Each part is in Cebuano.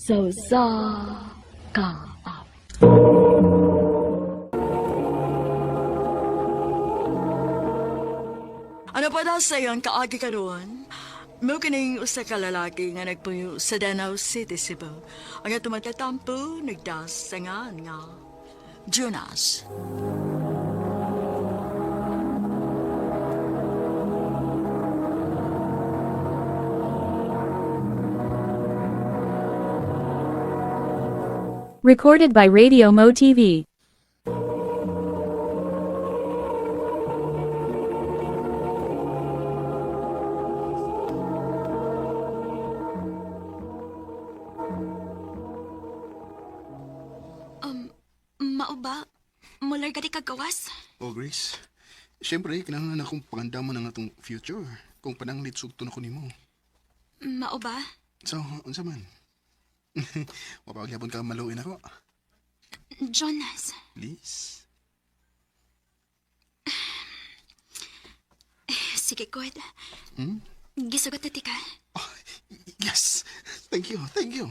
Sa usa ka awit. Ano pa daw sa iyong kaagi karon? Mao kining usa ka lalaki nga nagpuyo sa Danau City, Cebu. Ang atong matatampo nagdas sa ngan nga Jonas. Recorded by Radio Mo TV. Mao ba? Mular gadi kagawas? Oh, Grace. Siyempre, kinahanglan akong pagandaman ang atong future. Kung pananglit sugto na ko nimo. Mao ba? So, unsa man? Mapagyapon ka maluin ako. Jonas, Please. sige good. Gisugot na tika. Oh, yes! Thank you, thank you.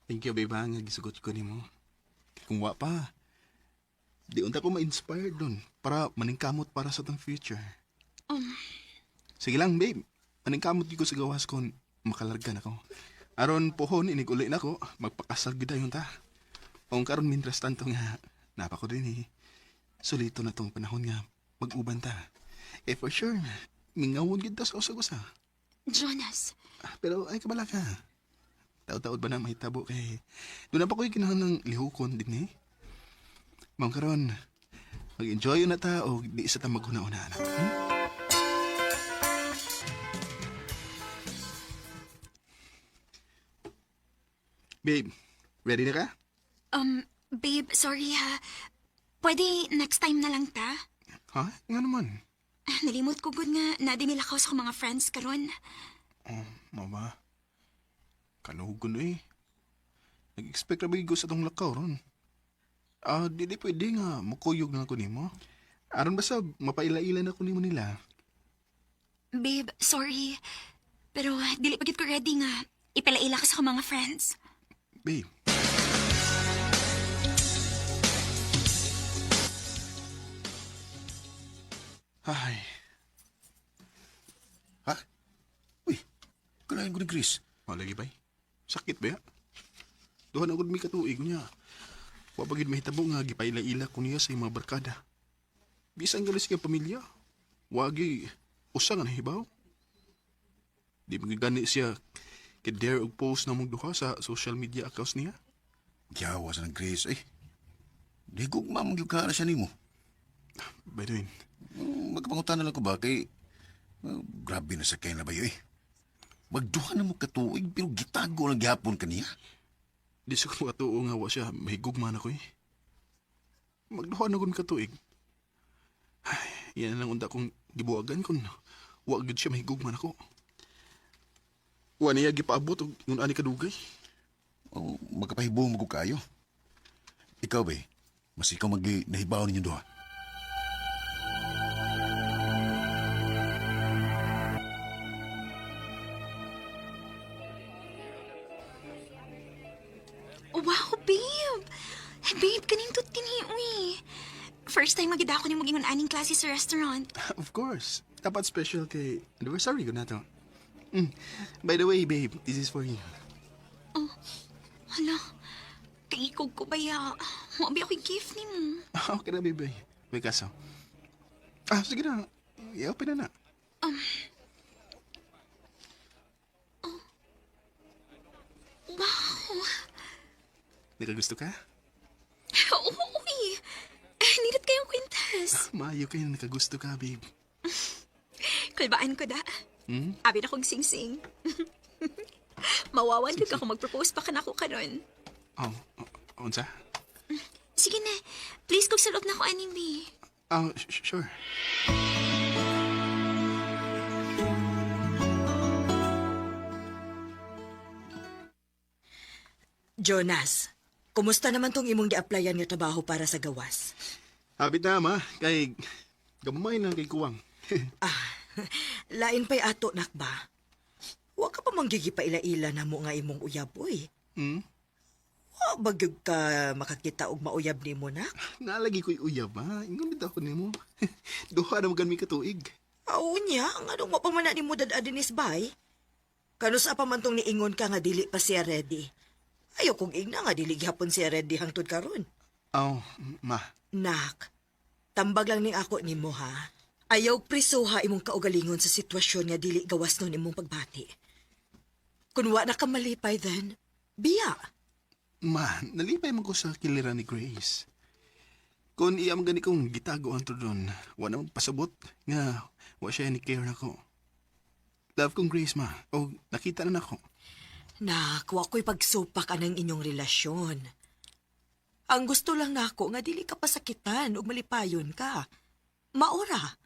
Thank you, babe, ha, nga gisugot ko nimo. Kung wa pa, di unta ko ma-inspired dun para maningkamot para sa tong future. Sige lang, babe. Maningkamot gyud ko sa gawas kon makalarga na ko. Aron pohon inig uli na ko, magpakasal gyud dayon ta. Kung karon mientras tanto nga, napa ko din eh. Sulito na tong panahon nga mag-uban ta. Eh for sure, mingawon gyud ta sa usag-usa. Jonas, Ah, pero ay kabala ka. Taod-taod ba na mahitabo kay doon na pa ko'y kinahanglang lihukon din eh. Ma'am karon, mag-enjoy na ta o di isa ta maghuna-una na. Hmm? Babe, ready na ka? Babe, sorry ha. Pwede next time na lang ta? Ha? Nga naman. Ah, nalimot ko gud nga na dinilakaw sa akong mga friends karon. Oh, mama. Kanugon eh. Nag-expect ra ba ko sa tong lakaw ron? Ah, di di pwede nga mukuyog na ako nimo. Aron basta mapaila-ila na ko nimo nila. Babe, sorry. Pero dili pa gid ko ready nga ipalaila ka sa akong mga friends. Babe. Ay, Ha? Uy, kalahin ko ni Chris. malagi bay. Sakit ba ya? Duhan ako mi katuig niya. Wa pa gid mahitabo nga gipaila-ila ko niya sa imong mga barkada. Bisan galis kay pamilya. Wagi usa nga nahibaw. Di man gani siya kay dare og post na mong duha sa social media accounts niya. Giyawa sa ng Chris, eh. Di ko mamang ka na siya nimo. By the way, Magkapangutan na lang ko ba kay... grabe na sa kay na ba yun, eh. Magduha na mo katuig pero gitago lang gihapon kaniya. di sa ko makatuo nga wa siya mahigugma na ko eh. Magduha na kon katuig. Ay, yan lang unta kong gibuwagan kon wa gyud siya mahigugma nako. Wa niya gipaabot og ngun ani kadugay. Oh, magkapahibong mo ko kayo. Ikaw ba eh, mas ikaw mag nahibaw ninyo duha. Wow, babe! Hey, babe, kanindot kini, uy. First time magida ako ni magingon aning klase sa restaurant. Of course. Dapat special kay anniversary ko na to. Mm. By the way, babe, this is for you. Hala, kaikog ko ba ya? Mabi ako yung gift ni mo. Okay na, babe. May kaso. Ah, sige na. I-open na na. Wow! Nakagusto ka? Oo, uy! Nindot kayong kwintas. Maayo kayo na nakagusto ka, babe. Kulbaan ko da. Abi na kong sing-sing. Mawawan ka kung mag-propose pa ka na ako karon. Oh, oh, unsa? Sige na, please kog sulot na ako anime. Oh, sure. Jonas, kumusta naman tong imong gi-applyan nga trabaho para sa gawas? Habit na, ma. Kay gamay na kay kuwang. Lain pa'y ato, nak ba? Wa ka pa manggigi pa ila-ila na mo nga imong uyab, uy. Hmm? Wa ba gyud ka makakita og mauyab nimo, nak? Nalagi ko'y uyab, ha? Ingon bitaw ko nimo. Duha na magan mi katuig. Aw niya, nganong wa pa man na nimo dad-a dinis bay? Kanus pa man tong niingon ka nga dili pa siya ready. Ayaw kong ingna nga dili gihapon siya ready hangtod karon. Aw, ma. Nak, tambag lang ning ako nimo ha. Ayaw prisuha imong kaugalingon sa sitwasyon nga dili gawas nun imong pagbati. Kun wa na ka malipay then, biya. Ma, nalipay man ko sa kiliran ni Grace. Kung iya man gani kong gitago ang doon, wa na pasabot nga wa siya ni care nako. Love kong Grace, ma. O nakita na nako. Nak, wa ko'y pagsupak anang inyong relasyon. Ang gusto lang nako nga dili ka pasakitan ug malipayon ka. Maura.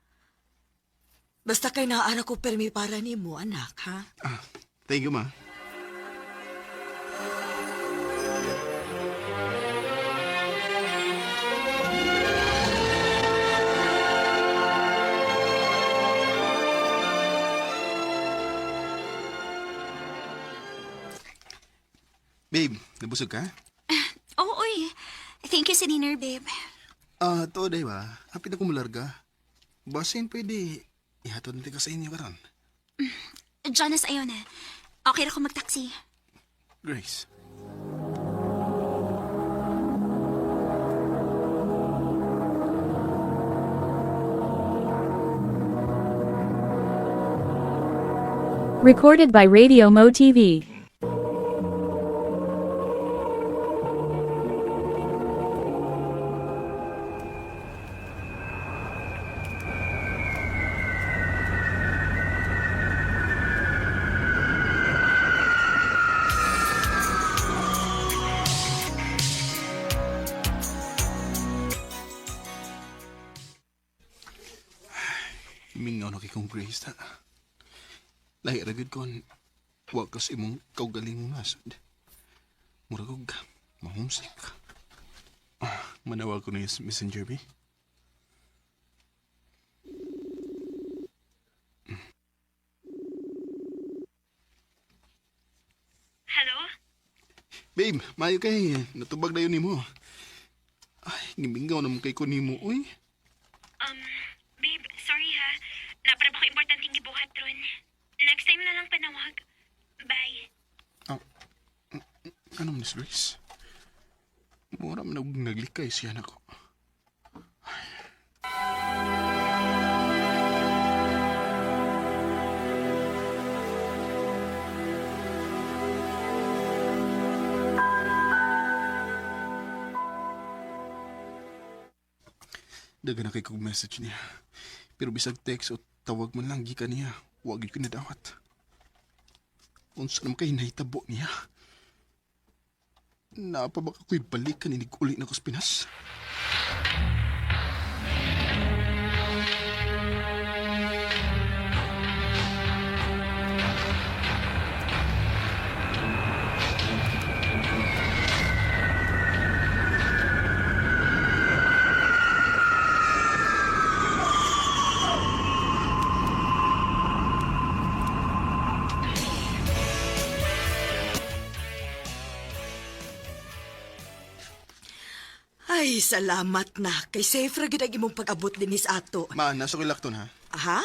Basta kay naara ko permi para nimo, anak, ha? Ah, thank you, ma. Babe, nabusog ka? Oo, uy. Thank you sa dinner, babe. Ah, to, day ba? Hapit ako mularga. Basin pwede ihatod natin ka sa inyo karon. Jonas, ayaw na. Okay ra ko magtaxi. Grace. Recorded by Radio Mo TV. Mingaw na kay kong Grace ta. Lahi ra gyud kon wa kas imong kaugalingong nasod. Murag og mahomesick. Ah, manawag ko ni Messenger B. Hello? Babe, maayo kay natubag na yun nimo. Ay, gimingaw na mo kay ko nimo oy. Babe, sorry ha. Napara ba ko importanteng gibuhat ron? Next time na lang panawag. Bye. Ah, ano Miss Grace? Mura man og naglikay siya nako. Daga na kay kog message niya. Pero bisag text o tawag man lang gikan niya, wa gyud ko nadawat. Unsa naman kay nahitabo niya? Naapa ba ako'y balikan inig uli na ko sa Pinas? Ay, salamat na. Kay safe ra gyud ang imong pag-abot dinhi sa ato. Ma, nasa ko'y lakton ha. Aha?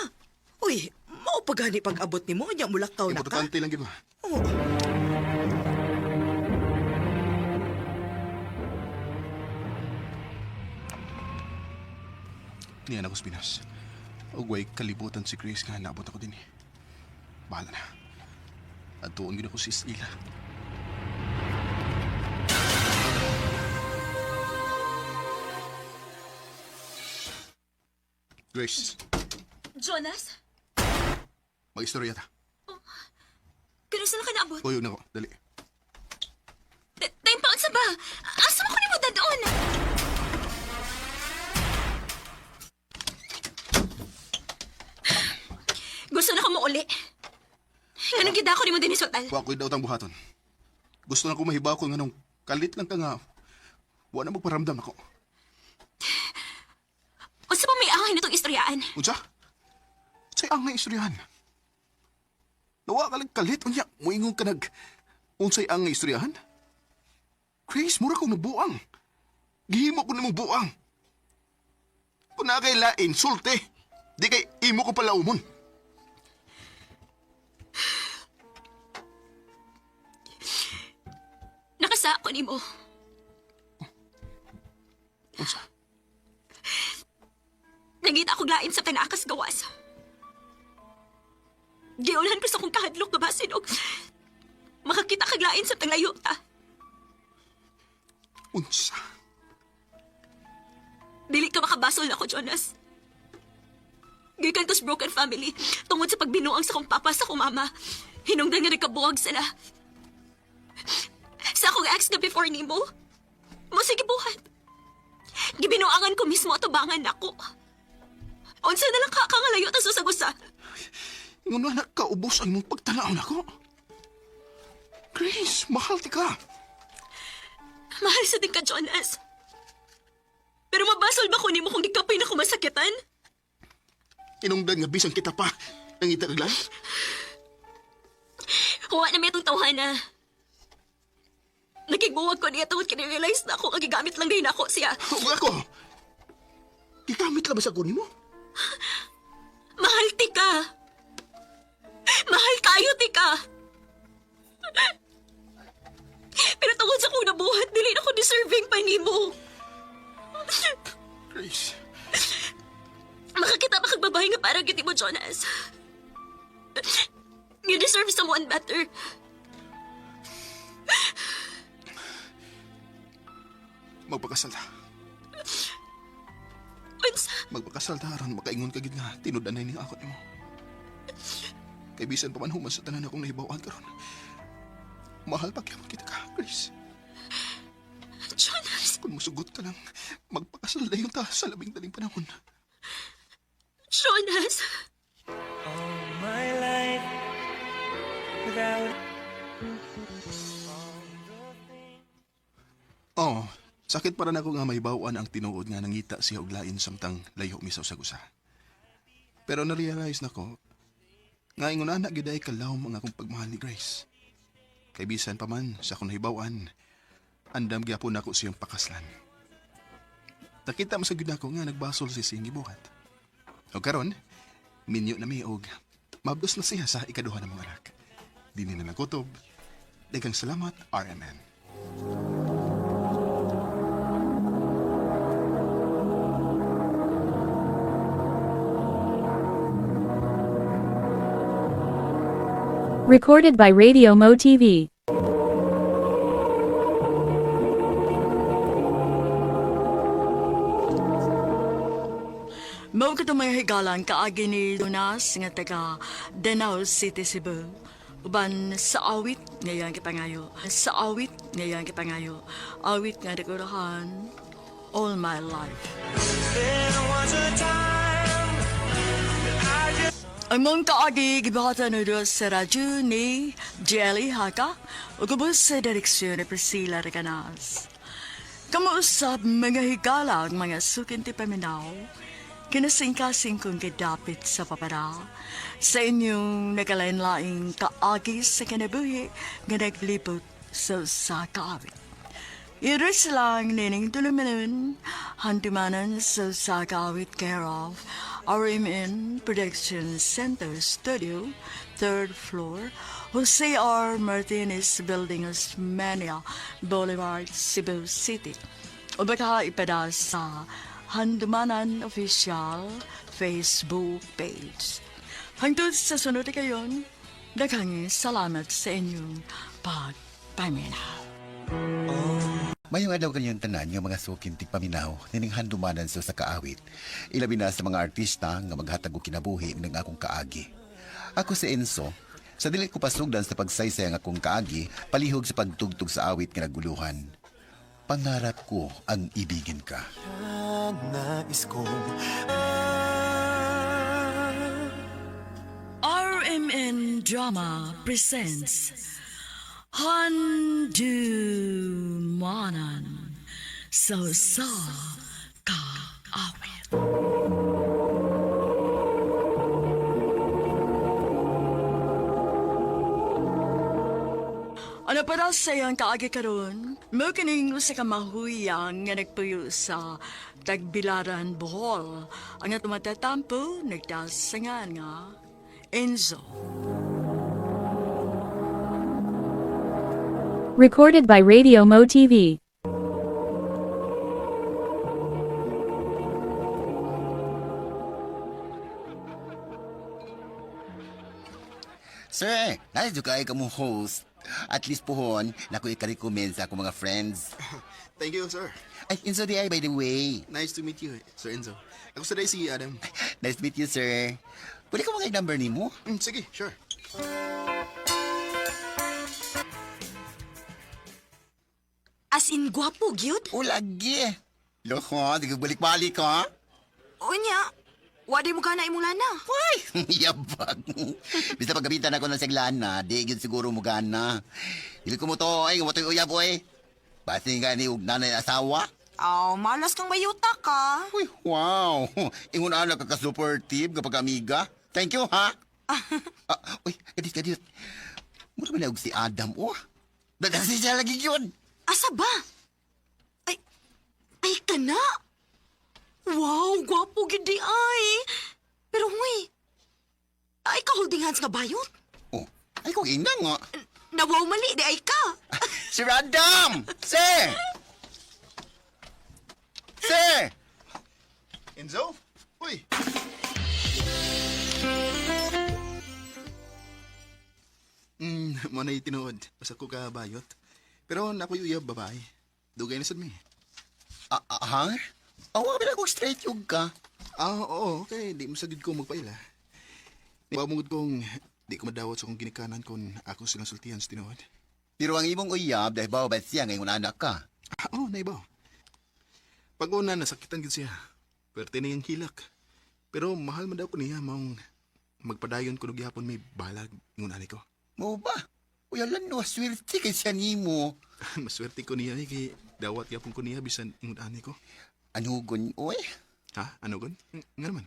Uy, mao pa gani pag-abot nimo nya mulakaw na ka. Importante lang gyud ba? Oo. Niyan ako sa Pinas. Ugway kalibutan si Grace nga naabot ako din eh. Bahala na. At tuon gyud ako si Isla. Grace, Jonas? mag-istorya ta. Kanusa na ka naabot? Tuyo na ko, dali. Time pa unsa ba? Asa mo ko nimo dadon? Gusto na ko mo uli. Nganong gid ako nimo dinhi sultan? Wa ko'y daotang buhaton. Gusto na ko mahibaw ko nganong kalit lang ka nga. Wa na magparamdam ako. Unsa pa may angay nitong istoryaan? Unsa? Say ang nga istoryahan. Nawa ka lang kalit, unya, muingon ka nag... Unsay ang nga istoryahan? Grace, mura kong nabuang. Gihimo ko nimong buang. Kung na kay lain, sulte. Di kay imo ko pala umon. Nakasako nimo. Unsa? Nangita ako lain sa tanakas gawas. Giulan ko sa kong kahadlok na basin og makakita kag lain sa tanglayo ta. Unsa? Dili ka makabasol nako, Jonas. Gikan ko's broken family tungod sa pagbinuang sa kong papa sa kong mama. Hinungdan nga nagkabuwag sila. Sa akong ex na before nimo, mo sige buhat. Gibinuangan ko mismo atubangan nako. Unsa na lang ka kangalayo ta sa usa. Ingon na nakaubos ang imong pagtanaw nako. Grace, mahal ti ka. Mahal sa din ka, Jonas. Pero mabasol ba ko nimo kung gikapay na ko masakitan? Inungdan nga bisan kita pa. Nangita kag lain? Huwa na may itong tawhana. Nakigbuwag ko niya tungod kinirealize na ako kagigamit lang din ako siya. Huwag ako. Gigamit lang ba sa kunin mo? Mahal ti ka. Mahal kayo ti ka. Pero tungod sa kong nabuhat, dili na ko deserving pa nimo. Grace, Makakita pa kag babae nga parang giti mo, Jonas. You deserve someone better. Magpakasal ta. Unsa? Magpakasal ta aron makaingon ka gid nga tinud-anay ning ako nimo. Kay bisan pa man human sa tanan akong nahibaw-an karon. Mahal pa gyud kita ka, Grace. Jonas, Kung musugot ka lang, magpakasal dayon ta sa labing daling panahon. Jonas. My life without Oo, sakit para nako nga mahibaw-an ang tinuod nga nangita siya og lain samtang layo mi sa usag-usa. Pero na-realize nako nga ingon ana gyud ay kalawom ang akong pagmahal ni Grace. Kay bisan pa man sa akong nahibaw-an, andam gyapon nako siyang pakaslan. Nakita man sa gyud nako nga nagbasol si siyang gibuhat. O karon, minyo na mi og mabdos na siya sa ikaduha ng mga anak. Dini na nagutob. Daghang salamat, RMN. Recorded by Radio Mo TV. Mao kadto mga higalan kaagi ni Jonas nga taga Danao City, Cebu. Uban sa awit ngayang kipangayo. Sa awit ngayang kipangayo. Awit nga nagurahan all my life. There was a time I just Ang mong kaagi gibuhatan na sa radyo ni Jelly Haka ug ubos sa direksyon ni Priscilla Recanas. Kamuusap mga higala ang mga sukinti paminaw, kinasingkasing kong gidapit sa papara, sa inyong nagalain-laing kaagi sa kinabuhi nga naglibot sa usa ka awit. Iris lang nining tulumanon, handumanan sa Sagawit care of RMN Production Center Studio, third floor, Jose R. Martinez Building, Osmania Boulevard, Cebu City. O baka ipada sa Handumanan Official Facebook page. Hangtod sa sunod na kayon, daghang salamat sa inyong pagpaminaw. Mayong adlaw kanyang tanan nga mga sukin tigpaminaw nining handumanan sa kaawit. Ilabi na sa mga artista nga maghatag og kinabuhi ng akong kaagi. Ako si Enzo, sa dili ko pasugdan sa pagsaysay ang akong kaagi, palihog sa pagtugtog sa awit nga naguluhan. Pangarap ko ang ibigin ka. Nais kong RMN Drama presents Handumanan So Sa Kaawit. Sa iyang kaagi karon, mao kining usa ka mahuyang nga nagpuyo sa Tagbilaran, Bohol. Ang atong matatampo nagdasangan nga Enzo. Recorded by Radio Mo TV. Sir, nice to kay ka mo host. At least pohon, nako ika-recommend sa akong mga friends. Thank you, sir. Ay, Enzo di ay, by the way. Nice to meet you, Sir Enzo. Ako sa day si Adam. Nice to meet you, sir. Pwede ko mga number ni mo? Sige, sure. As in, gwapo, gyud. O, lagi. Loko, di ko balik-balik, ha? Unya, wadi mo ka na imong lana. Ay, yabag. Bisa pagkabitan ako ng saglana, di yun siguro mo gana. Dili ko mo to, ay, wato'y uyab, oy. Basi nga ni og nanay asawa. Aw, malas kang mayuta ka. Uy, wow. Ingon ana ka ka-supportive kapag amiga. Thank you, ha? Ah, uy, kadit, kadit. Mura man na og si Adam, oh. Dadasi siya lagi yun. Asa ba? Ay, ay ka na. Wow, gwapo gid di ay. Pero huy, ay ka holding hands nga bayot. Oh, ay kung ina nga. Nawaw mali di ay ka. Sir Adam! Sir! Sir! Enzo? Uy! Mo na tinuod. Basta ko ka bayot. Pero nakoy uyab babae. Dugay na sad mi. Ah, ah, ha? Awa, bila ko straight yung ka. Ah, oo, okay. Di mo sagid ko magpaila. Pamungod kong di ko madawat sa kong ginikanan kung ako silang sultihan sa tinuod. Pero ang imong uyab, dahil ba ba siya ngayon anak ka? Ah, oo, naibaw. Pag una, nasakitan gid siya. Pwerte na yung hilak. Pero mahal man daw ko niya, maong magpadayon ko gyapon may balag ingon ani ko. Mo ba? Uy, alam no, swerte kay siya nimo. Maswerte ko niya eh, kay dawat gyapon ko niya bisan ingon ani ko. Ano gun, uy? Ha? Ano gun? Nga naman.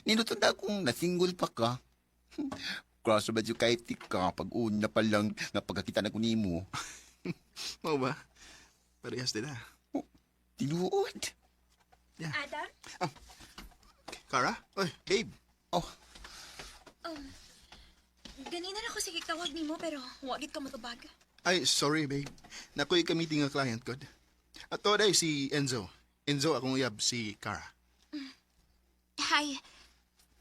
Niluto na akong nasinggol pa ka. Cross ba yung kahit ka pag una pa lang nga pagkakita na ko nimo. Mao ba? Parehas nila. Oh, tinuod. Adam? Kara? Oy, babe. Oh, Ganina na ko sige tawag nimo pero wagit ka matubag. Ay, sorry, babe. Nakoy ka-meeting nga client ko. Ato day si Enzo. Enzo, akong uyab si Kara. Hi.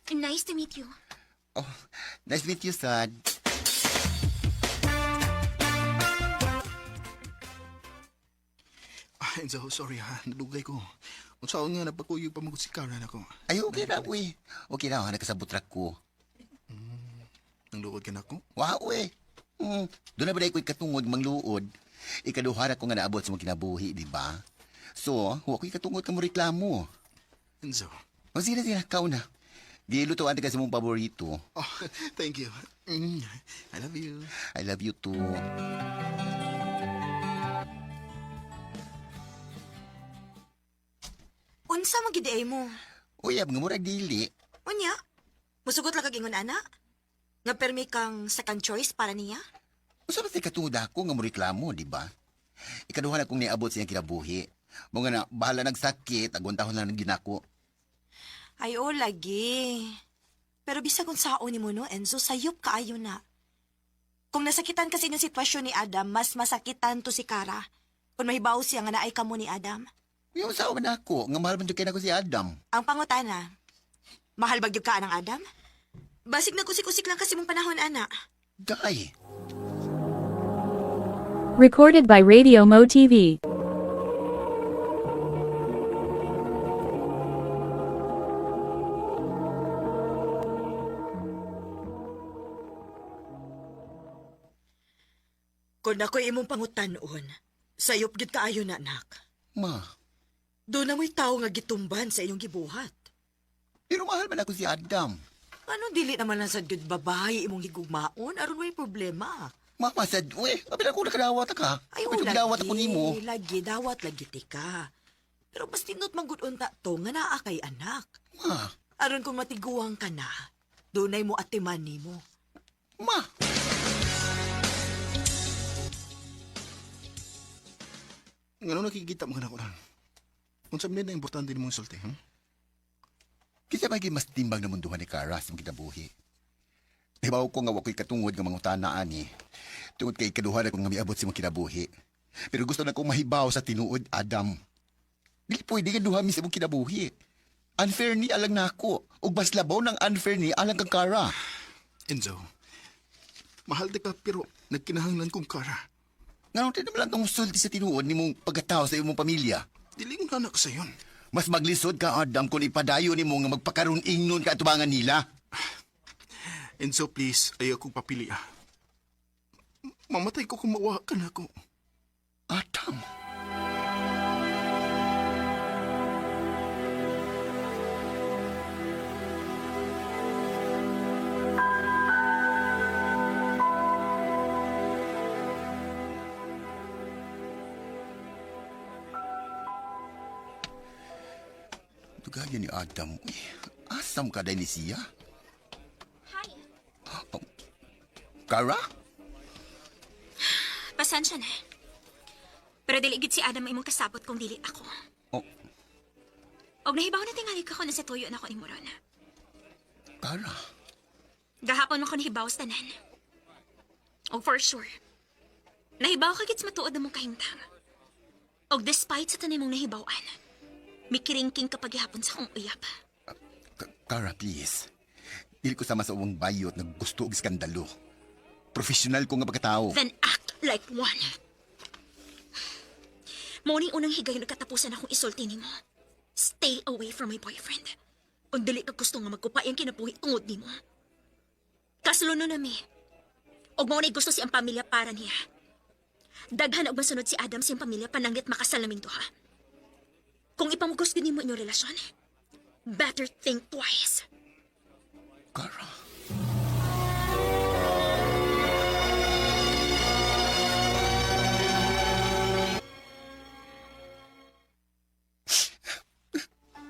Nice to meet you. Oh, nice to meet you, sad. Ah, Enzo, sorry ha. Nadugay ko. Unsaon nga napakuyog pa magud si Kara nako. Ay, okay na, uy. Okay na, nakasabot ra ko. Nang luod ka nako. Wow, eh. Doon na ba ko'y katungod mangluod? Ikaduha ra ko nga naabot sa mga kinabuhi, di ba? So, huwag ko'y katungod ka mo reklamo. Enzo. O sige na, sige na, kao na. Gilutuan ka sa mong paborito. Oh, thank you. I love you. I love you too. Unsa man gid ay mo? Uyab nga murag dili. Unya, musugot lang kag ingon ana. Nga permi kang second choice para niya. Usa ba say katungod ako nga mo reklamo, di ba? Ikaduha na kong niabot sa iyang kinabuhi. Mo nga na, bahala nagsakit, agwantahon lang ng ginako. Ay, oh, lagi. Pero bisag kung sao ni mo, no, Enzo, sayop kaayo na. Kung nasakitan kasi inyong sitwasyon ni Adam, mas masakitan to si Kara. Kung mahibaw siya nga naay kamo ni Adam. Yung usawa man ako, nga mahal man jud kay nako si Adam. Ang pangutana, mahal ba gyud ka ng Adam? Basig nagusik-usik lang kasi mong panahon, ana. Day! Recorded by Radio Mo TV. Kung ako'y imong pangutanon, sayop gyud kaayo na, anak. Ma, Doon na mo'y tao nga gitumban sa iyong gibuhat. pero mahal man ako si Adam. Ano dili naman lang sad gyud babae imong higugmaon aron way problema. Mama sad, uy, abi na ko nakadawat ka. Ay, Abi oh, dawat ako nimo. Lagi, dawat lagi ti ka. Pero mas tinot manggod unta to nga naa kay anak. Ma, Aron kung matiguang ka na, dunay mo atiman nimo. ma. Ngano nakikita mo ka na ko lang? Unsa man na importante nimong sulti, hmm? Kinsa may mas timbang na munduhan ni Kara sa imong kinabuhi. Nahibaw ko nga wa ko'y katungod nga mangutana ani. Tungod kay ikaduha na ko nga miabot sa imong kinabuhi. Pero gusto na kong mahibaw sa tinuod, Adam. Dili pwede nga duha mi sa imong kinabuhi. Unfair ni alang nako. Ug mas labaw ng unfair ni alang kang Kara. Enzo, mahal di ka pero nagkinahanglan kong Kara. Nganong di naman lang kang sulti sa tinuod nimong pagkatao sa imong pamilya. Dili ko nanak sa yon. Mas maglisod ka, Adam, kung ipadayon nimo nga magpakaroon ingnon ka atubangan nila. Enzo, please, ayaw kong papili ah. Mamatay ko kung mawa ka na ako. Adam. Dugayan ni Adam. Uy, asam ka dahil ni siya? Hi. Oh. Kara? Pasensya na. Pero dili gid si Adam ang imong kasabot kung dili ako. Oh, Og nahibaw na tingali ka ko na sa tuyo na ako ni Moron. Kara. Gahapon man ko nahibaw sa tanan. Og for sure, nahibaw ka gid sa matuod na mong kahimtang. Og despite sa tanan mong nahibawan, mikiringking ka paghihapon sa akong uyab. Kara, please. Dili ko sama sa ubang bayot na gusto og iskandalo. Professional ko nga pagkatao. Then act like one. Mao ni unang higayon katapusan akong isulti nimo. Stay away from my boyfriend. Kung dili ka gusto nga magkupa ang kinabuhi tungod nimo. Kaslo no nami. Og mao ni gusto siyang pamilya para niya. Daghan og masunod si Adam siyang pamilya pananglit makasal naming duha. Kung ipamugos gid nimo inyong relasyon, better think twice. Kara.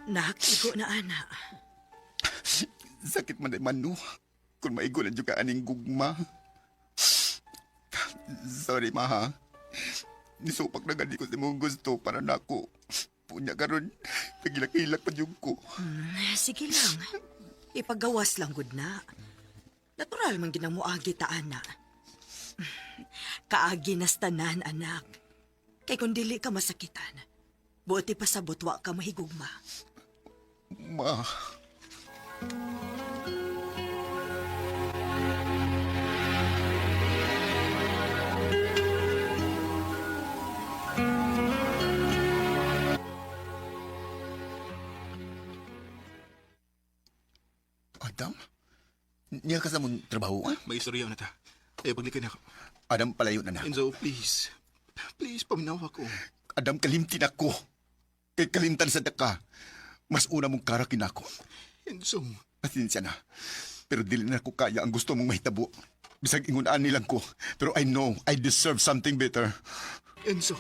Nak, igo na ana. Sakit man ay mano. Kung maigo na dyan ka aning gugma. Sorry, ma ha. Nisupak na gani ko sa mong gusto para nako. Punya karon, nagilak-ilak pa dyan ko. Sige lang. Ipagawas lang gud na. Natural man ginang muagi ta ana. Kaagi nas tanan anak. Kay kung dili ka masakitan, buoti pa sa butwa ka mahigugma. Ma. Adam? Niya ka sa mong trabaho, ah? May istorya na ta. Ayaw paglikay na ako. Adam, palayo na na. Enzo, please. Please, paminaw ako. Adam, kalimtin ako. Kay kalimtan sa daka. Mas una mong karakin ako. Enzo, Pasensya na. Pero dili na ko kaya ang gusto mong mahitabo. Bisag ingunaan nilang ko. Pero I know I deserve something better. Enzo.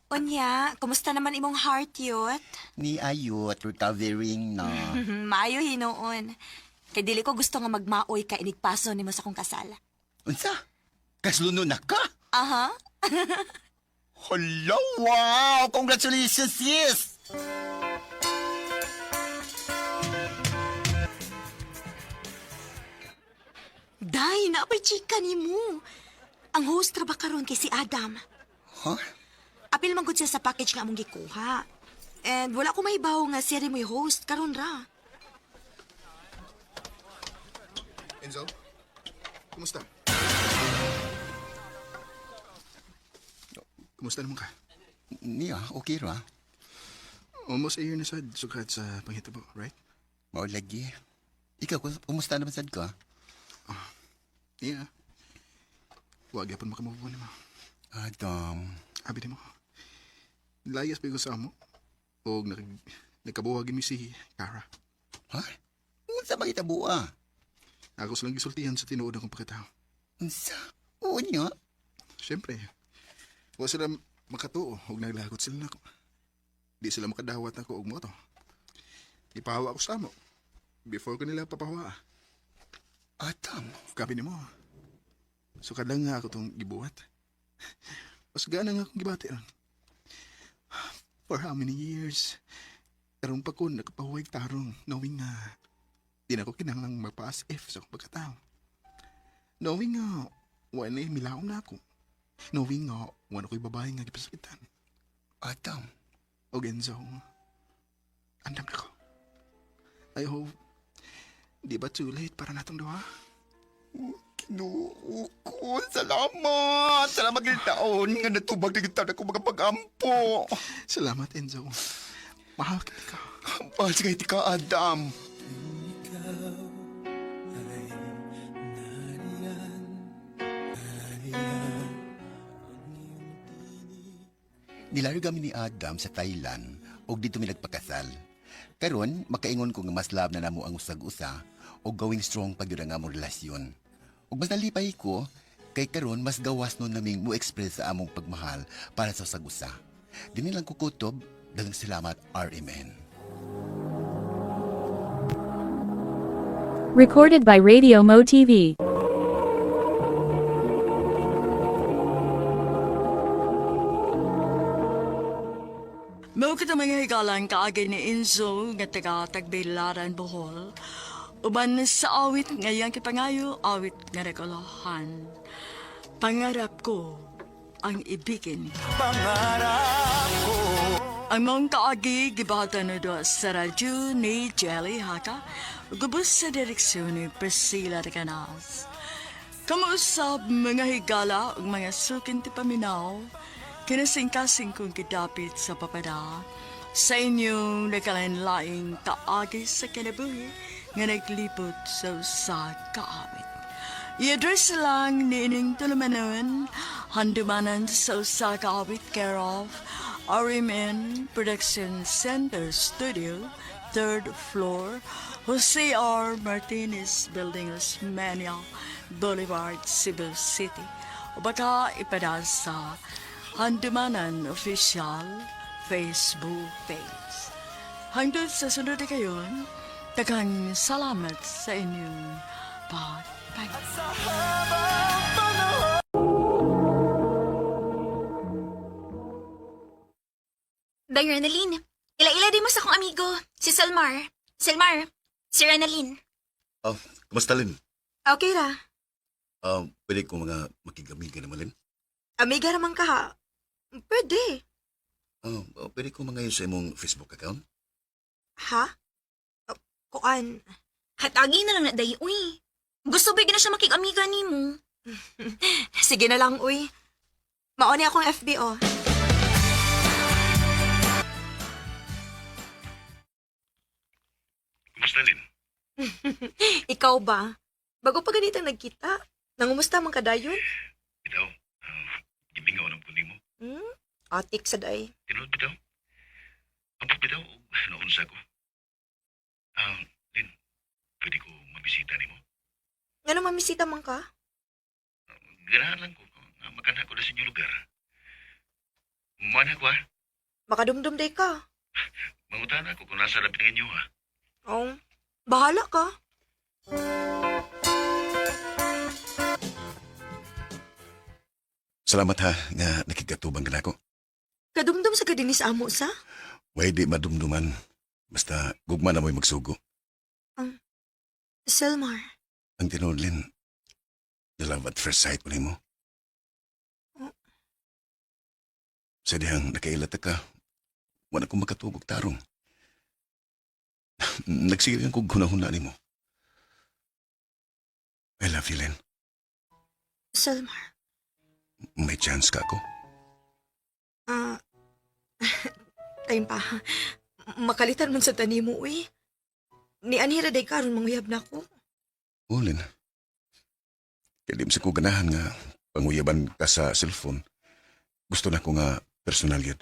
Unya, kumusta naman imong heart, yot? Ni ayot, recovering na. Maayo hinuon. Kay dili ko gusto nga magmaoy ka inigpaso nimo sa akong kasal. Unsa? Kasluno na ka? Aha. Hello, wow! Congratulations, sis! Day, naapay chika nimo. Ang host ra ba karon kay si Adam? Huh? Apil man gud siya sa package nga among gikuha. And wala ko mahibaw nga siya rin mo'y host karon ra. Enzo, kumusta? Kumusta naman ka? Niya, okay ra. Almost a year na sad, sukat sa panghitabo, right? Mao lagi. Ikaw, kumusta naman sad ka? Yeah. Huwag yapon makamove on mo. Adam, Abi mo. Layas pa ko sa amo. O nagkabuhagin mi si Kara. ha? Unsa ba kita buwa? Ako silang gisultihan sa tinuod akong pagkatao. Unsa? Oo niya. Siyempre, wa sila makatuo ug naglagot sila nako. Di sila makadawat nako og moto. Ipahawa ko sa amo. Before ko nila papahawa. Adam, Kabi nimo. Sukad lang nga ako tong gibuhat. Mas gana nga akong gibati ron. For how many years? Karon pa ko nakapahuway tarong knowing nga di na ko kinahanglang magpa-as if sa akong pagkatao. Knowing nga wala milaom na ako. Knowing nga wala ko'y babae nga gipasakitan. Adam. O Enzo, andam na ko. I hope di ba too late para natong duha? Ginoo ko, salamat! Salamat gid taon nga natubag na gid ako mga pag-ampo. Salamat, Enzo. Mahal kita ka. Mahal sa ka, Adam. Nilayo kami ni Adam sa Thailand ug dito mi nagpakasal. Karon makaingon ko nga mas love na namo ang usag-usa ug going strong pag yun ang among relasyon. Ug mas nalipay ko kay karon mas gawas nun naming mo express sa among pagmahal para sa usag-usa. Dini lang kukutob, daghang salamat RMN. Recorded by Radio Mo TV. Mao kita mga higalan kaagi ni Enzo nga taga Tagbilaran, Bohol. Uban sa awit nga iyang kipangayo, awit nga regalohan. Pangarap ko ang ibigin ka. Pangarap ko. Ang mong kaagi gibahatan na doon sa radyo ni Jelly Haka, gubos sa direksyon ni Priscilla de Canals. Kamuusap mga higala ug mga sukin ti paminaw, kinasingkasing kong gidapit sa papada, sa inyong nagkalain-laing kaagi sa kinabuhi nga naglipot sa usa ka awit. I-address lang ni ining tulumanon, handumanan sa usa ka awit care of RMN Production Center Studio, third floor, Jose R. Martinez Building, Osmeña Boulevard, Cebu City. O baka ipada sa Handumanan Official Facebook page. Hangtod sa sunod na kayon, daghang salamat sa inyong pagpag. Sa habang panahon. Day, Renalyn. Ila-ila din mo sa akong amigo, si Selmar. Selmar, si Renalyn. Oh, kumusta Lin? Okay ra. Pwede ko mga makigamiga naman Lin? Amiga raman ka ha. Pwede. Oh, pwede ko mga sa imong Facebook account? Ha? Oh, kuan. Hatagi na lang na day, uy. Gusto ba na siya makig-amiga nimo? Sige na lang, uy. Mauni akong FB, oh. Kumusta Lin? Ikaw ba? Bago pa ganitang nagkita, nangumusta man ka dayon? Bitaw, gimingaw ng kundi mo. Hmm? Atik sa day. Tinuod bitaw. Ambot bitaw, naunsa ko. Lin, pwede ko mabisita nimo. Ngano mamisita man ka? Ganahan lang ko nga makana ko na sa inyong lugar. Muana ko ha. Makadumdum day ka. Mangutan ako kung nasa labi ninyo ha. Oh, bahala ka. Salamat ha nga nakikatubang ka nako. Kadumdum sa kadinis amo sa? Way di madumduman. Basta gugma na mo'y magsugo. Selmar. Ang tinuod Lin, the love at first sight ko nimo. Oh. Sa dihang nakailata ka, wala akong makatugog tarong. Nagsigil kong hunahuna nimo. I love you, Lin. Selmar. May chance ka ako. Ah, time pa. Makalitan man sa tanimo, uy. Ni Anira day karon manguyab na ko. Ulin. Kaya di mo sa ko ganahan nga panguyaban ka sa cellphone. Gusto na ko nga personal yun.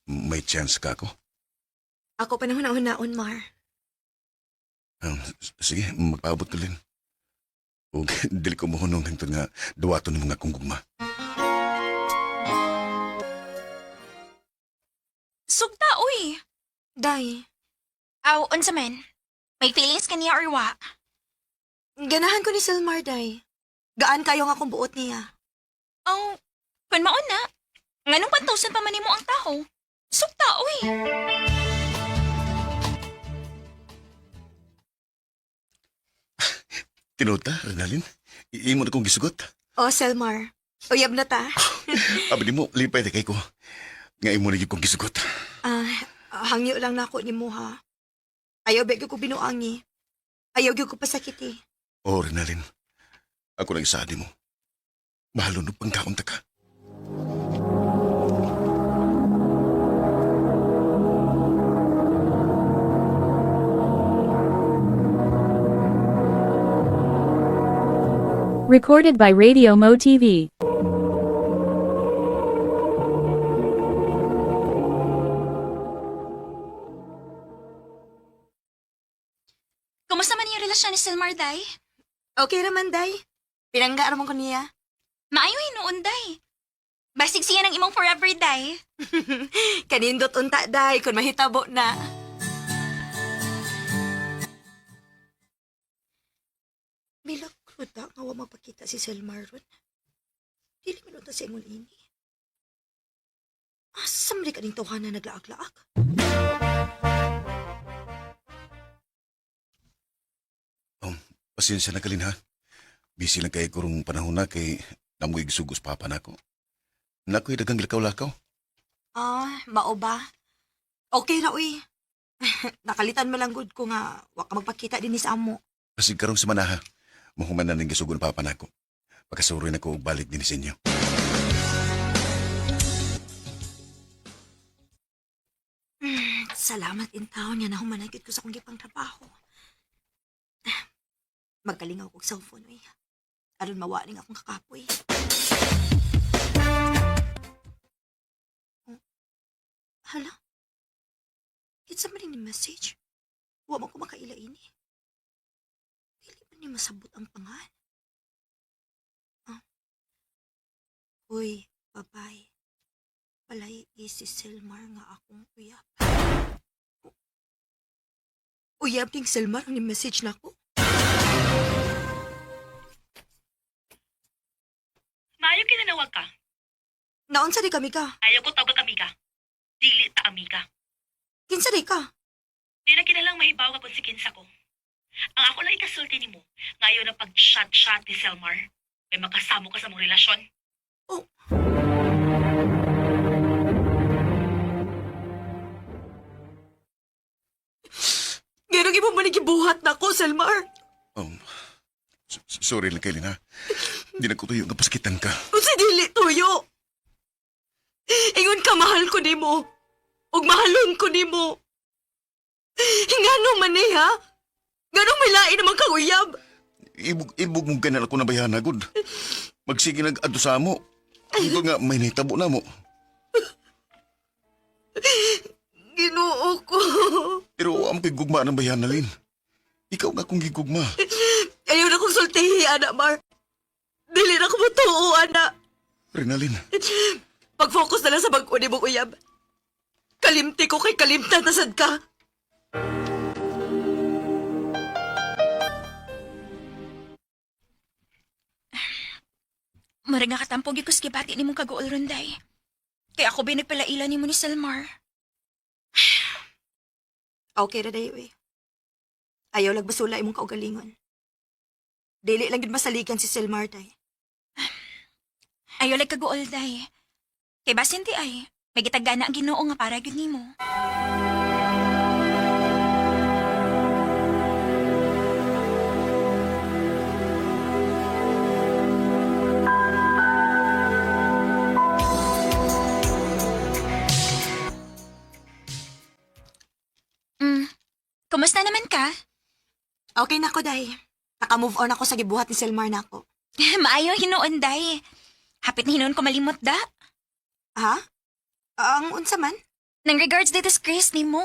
May chance ka ako? Ako pa naman naon Mar. Sige, magpaabot ka Lin. O dili ko mohunong hangtod nga duwaton ng mga kong gugma. Sugta, uy. Day, Aw, unsa man? May feelings ka niya or wa? ganahan ko ni Selmar, Day. Gaan kayo nga akong buot niya. Aw, kun maon na. Nganong pantusan pa man nimo ang tao? Sugta, uy. Tinuod ta, Renalyn? Imo na kong gisugot. O, Selmar. Uyab na ta. Abi nimo, lipay kay ko. Nga imo na gyud kong gisugot. Ah, hangyo lang na ako ni mo, ha. Ayaw ba ko binuangi. Ayaw gyud ko pasakiti. Oh, Renalyn. Ako lang isaadi mo. Mahalon og pangkaon ta ka. Recorded by Radio Mo TV. Kumusta man yung relasyon ni Selmar, day? Okay raman, Day. Pinangga raman ko niya. Maayo hinuon, day. Basig siya ng imong forever, day. Kanindot unta, Day, kung mahitabo na. Milagro da nga wa magpakita si Selmar ron. Dili man unta sa ingon ini. Asa man di kaning tawhana naglaag-laag? Pasensya na kalin ha. Busy lang kay kurong panahon na kay namoy gisugos papa nako. Nako'y dagang lakaw-lakaw. Ah, mao ba? Okay ra uy. Nakalitan mo lang gud ko nga wa ka magpakita dinhi sa amo. Basig karong semana ha. Mahuman na ning gisugon papa nako. Pagkasuroy na ko og balik din sa inyo. Salamat in taon nga nahumanagid ko sa akong gipang trabaho. Magkalingaw kog cellphone uy. Aron mawa ning akong kakapoy. Oh. Hala. Kinsa man ni message? Wa man ko makaila ini. Dili man ni masabot ang pangan. Ah. Uy, babay. Palay si Selmar nga akong uyab. Uyab ning Selmar ang ni-message nako. Maayo kinanawag ka. Naunsa di kami ka? Ayaw ko tawag amiga. Dili ta amiga. Kinsa di ka? Di na kinalang mahibaw ka kung si kinsa ko. Ang ako lang ikasulti nimo, ngayon na pag-chat-chat ni Selmar, may makasamo ka sa mong relasyon. Oh. Ganong imo man gibuhat nako, Selmar. Sorry lang kailin ha. Di na ko tuyo nga pasakitan ka. Unsa dili tuyo? Ingon ka mahal ko nimo. Ug mahalon ko nimo. Ngano man ni ha? Ngano may lain naman kang uyab? Ibog, ibog mong ganal ako na bayana, good. Magsige nag-adto sa amo. Hanggang nga may nahitabo na mo. Ginoo ko. Pero am kay gugma ng bayana, Lin. Ikaw nga akong gigugma. Ayaw na kong sultihi, ana Mar. Dili na ko matuo, ana. Rinalyn, Pag-focus na lang sa bag-o ni mong uyab. Kalimti ko kay kalimtan na sad ka. Murag nga katampog gyud ko sa gibati nimong kaguol ron, day. Kaya ako ba nagpalaila nimo ni Selmar? Okay ra dayo eh. Ayaw lang basula imong kaugalingon. Dili lang gid masaligan si Selmar day. Ayaw lang kaguol, day. Kay basin di ay, may gitagana ang Ginoo nga para gyud nimo. Kumusta naman ka? Okay na ko day. Naka-move on ako sa gibuhat ni Selmar nako. Maayo hinuon, day. Hapit na hinuon ko malimot da. Ha? Ang unsa man? Nang regards dito sa Chris nimo.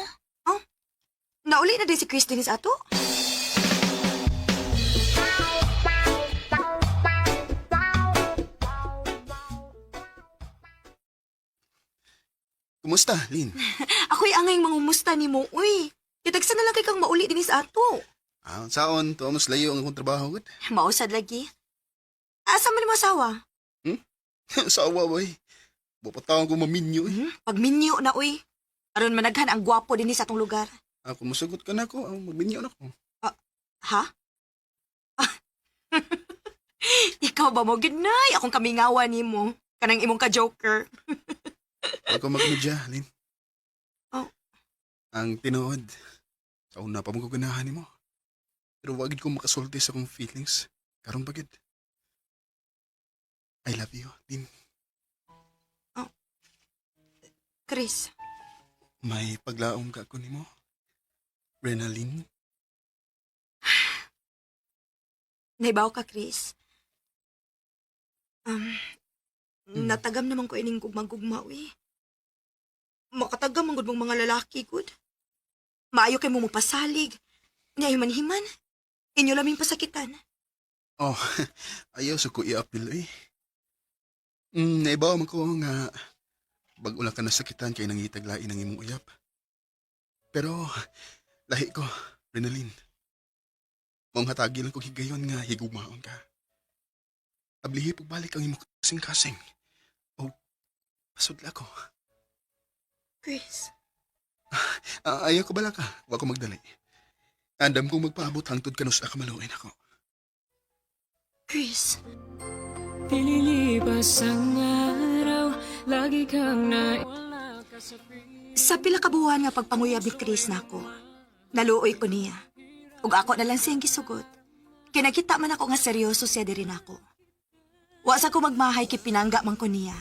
Nauli na din si Chris dinis ato? Kumusta, Lin? Ako'y angay mangumusta nimo, uy. Kitagsa na lang kay kang mauli dinhi sa ato. Ah, saon, tuwa mas layo ang akong trabaho gud. Mausad lagi. Asa man mo asawa? Sawa boy. Bupatawang ko maminyo eh. Pagminyo na, uy. Aron managhan ang gwapo dinhi sa atong lugar. Ako musugot ka na ko, magminyo na ko. Ha? Ikaw ba mo? Good night. Akong kamingawa nimo. Kanang imong ka-joker. Ako magmedya, Lin. Oh. Ang tinuod, sa una pa mo ko ganahan nimo. Pero wag gid ko makasulti sa akong feelings. Karon pa gid. I love you, Lin. Chris, May paglaom ka ko nimo. Renalyn. naibaw ka, Chris. Um, Natagam naman ko ining gugmang-gugma, uy. Makatagam ang gud mong mga lalaki, gud. Maayo kay mo mopasalig. Niya himan. Inyo laming pasakitan. Oh, ayaw sa ko i-appeal eh. Naibaw man ko nga bag-o lang ka nasakitan kay nangitaglain ang imong uyap. Pero lahi ko, Renalyn. Maong hatagi lang kog higayon nga higugmaon ka. Ablihi pagbalik ang imong kasing-kasing. O pasudla ko. Chris. Ah, ayaw ko bala ka. Wa ko magdali. Andam kong magpaabot hangtod kanus ka maluin ako. Chris. Pililipas ang araw, lagi kang na... Sa pila ka buwan nga pagpanguyab ni Chris nako, naluoy ko niya. Ug ako na lang siyang gisugot. Kay nakita man ako nga seryoso siya diri nako. Wa sa ko magmahay kay pinangga man ko niya.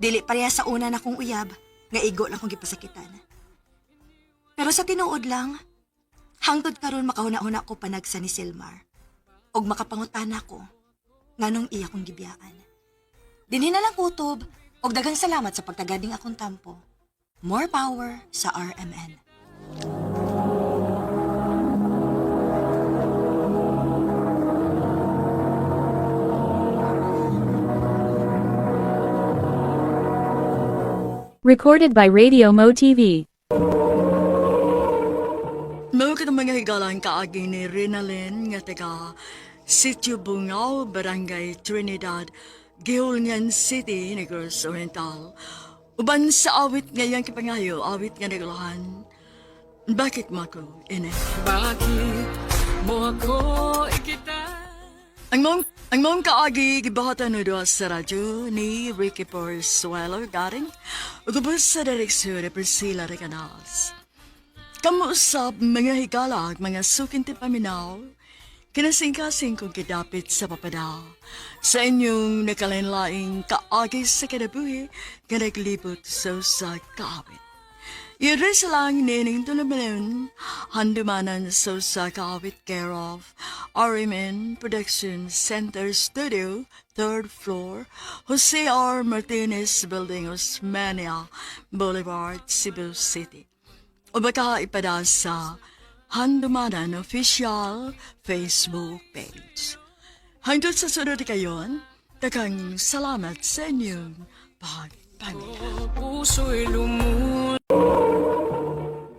Dili pareha sa una na kong uyab, nga igo lang kong gipasakitan. Pero sa tinuod lang, hangtod karon makahuna-huna ko panagsa ni Silmar. Ug makapangutana ko nganong iya kong gibiyaan. Dinhi na lang kutob ug daghang salamat sa pagtagading akong tampo. More power sa RMN. Recorded by Radio Mo TV. Mao kitang mga higalang kaagi ni Rinalyn nga taga Sitio Bungao, Barangay Trinidad, Gihulngan City, Negros Oriental. Uban sa awit ngayang kipangayo, awit nga nagulahan. Bakit mo ako ine? Bakit mo ako ikita? Ang mong kaagi gibahatan no duha sa radyo ni Ricky Porsuelo Garing ug ubos sa direksyon ni Priscilla Recanals. Kamuusap mga higala ag mga sukinti paminaw, kinasingkasing kong kidapit sa papada. Sa inyong nakalinlaing kaagi sa kinabuhi, nga naglibot sa usa kaawit. Iris lang nining tulumanon, handumanan sa usa kaawit care of RMN Production Center Studio, third floor, Jose R. Martinez Building, Osmania Boulevard, Cebu City. O baka ipada sa Handumanan Official Facebook page. Hangtod sa sunod kayon, daghang salamat sa inyong pagpamilya. Puso'y lumul...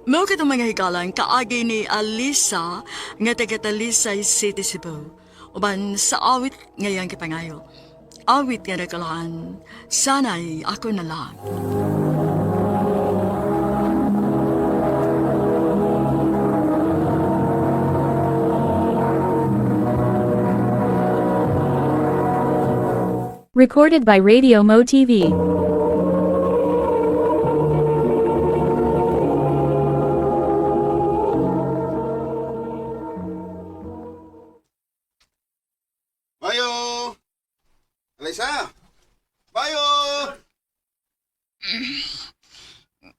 Mao kitong mga higalan kaagi ni Alisa nga taga Talisay City, Cebu. Uban sa awit ngayang kipangayo. Awit nga nakalaan, sana'y ako na lang. Recorded by Radio Mo TV. Mayo! Alaysa! Mayo!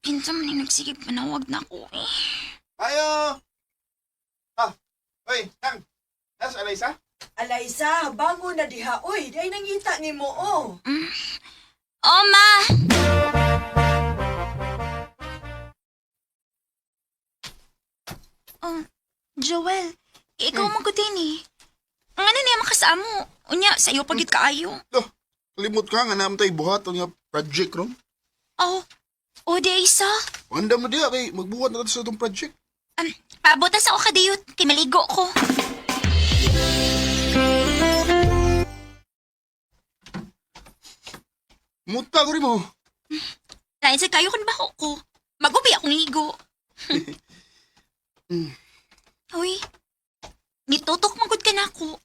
Kinsa man yung nagsigig panawag na ako eh. Mayo! Ah, oy, Tang. Nas Alaysa? Alaysa, bango na diha. Uy, di ay nangita ni mo, oh. Oh, ma! Oh, Joel, ikaw man ko din eh. Ang ano niya makasamo? Unya, sa'yo pagit kaayo. Loh, limot ka nga naman tayo buhat nga project room. Oh, oh, di isa. Andam na diya kay magbuhat na ta sa itong project. Paabot sa ako kadiyot, kay maligo ko. Muta ko rin mo. Lain sa kayo kun baho ko. Magubi akong ligo. Uy, nitutok magod ka na ako.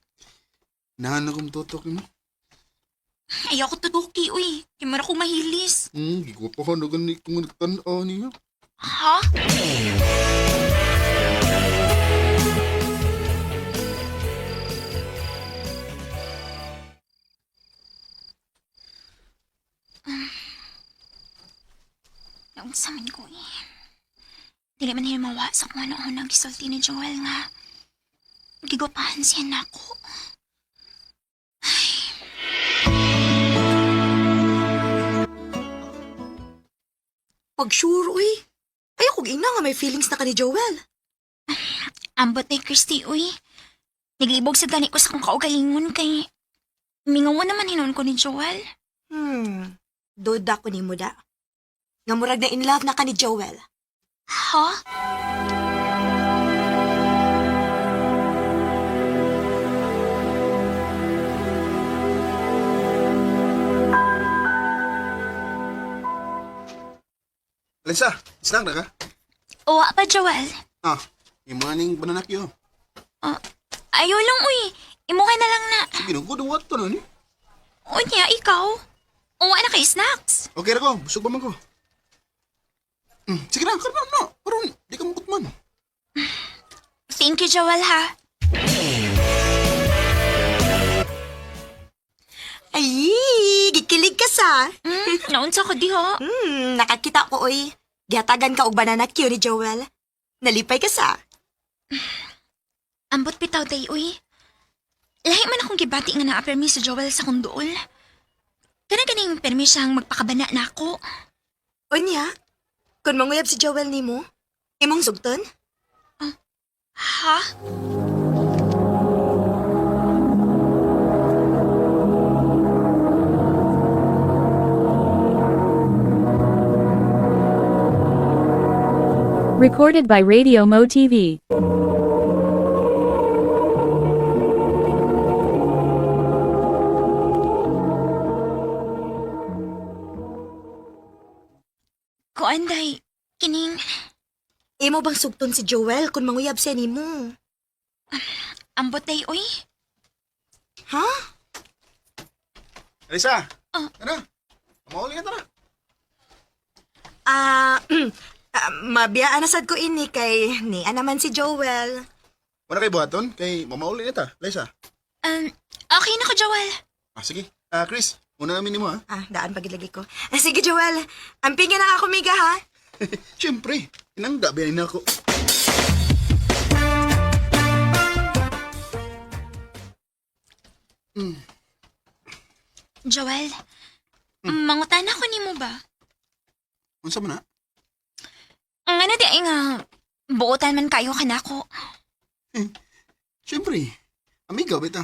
Nahan akong tutok mo. Ayaw ko tutuki, uy. Kay mara ko mahilis. Gigwapahan na gani kung nagtan-aw niya. Ha? Naunsa man ko eh. Dili man himawa sa kung ano ang nagisulti ni Joel nga. Gigupahan siya nako. Pag sure, uy. Ayaw kong ina nga may feelings na ka ni Joel. Ambot ni Christy, uy. Naglibog sa gani ko sa kong kaugalingon kay... Mingaw naman hinon ko ni Joel. Duda ko ni mo da. Nga murag na in love na ka ni Joel. Ha? Alisa, snack na ka? Uwa pa, Joel. Ah, yung mga ning banana kyo. Ah, ayaw lang, uy. Imuha na lang na. Sige na, good what to na ni. Unya, ikaw. Uwa na kay snacks. Okay ra ko, busog pa man ko. Sige na, karon na. Karon, di ka mukot man. Thank you, Joel, ha. Ay, gikilig ka sa. Naunsa ko di, ho. Nakakita ko, uy. Gihatagan ka og banana cue ni Joel. Nalipay ka sa. Ambot bitaw day, uy. Lahi man akong gibati nga naa-permi si Joel sa kong duol. Kana ganing permi siyang magpakabana na ako. Unya, kung manguyab si Joel nimo, imong sugton? Ha? Recorded by Radio Mo TV. Kuanday, kining Imo bang sugton si Joel kung manguyab siya nimo? ambot day, uy. Ha? Alisa, Ah. tara. Mauli na tara. Ah, mabiyaan na sad ko ini kay ni naman si Joel. Wala kay buhaton kay mamauli na ta, Alisa. Okay na ko, Joel. Ah, sige. Ah, Chris, una namin nimo ha. Ah, daan pagid lagi ko. Ah, sige Joel, ampingin na ako miga ha. Siyempre, inangga biyanin ako. Joel, mangutana ko nimo ba? Unsa man na? Ang ano di ay nga, buotan man kayo kanako. Siyempre, amiga bita.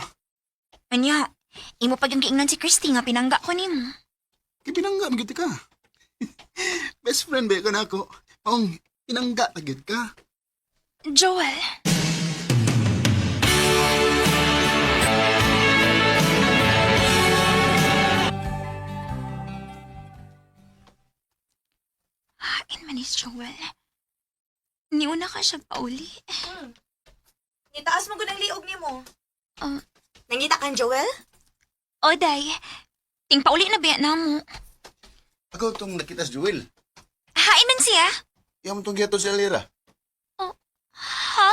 Anya, imo pag yung giingnan si Christy nga pinangga ko nimo. Kay pinangga man gyud ka. Best friend ba ka nako? Maong pinangga ta gyud ka. Joel. Hain man is Joel. Niuna ka siya pauli. Nitaas mo gud ang liog nimo. Ah. Nangita kang Joel? Oday, ting pauli na ba na mo? Ako itong nakita si Joel. Hain man siya? Iyam itong giyato si Alira. Ha?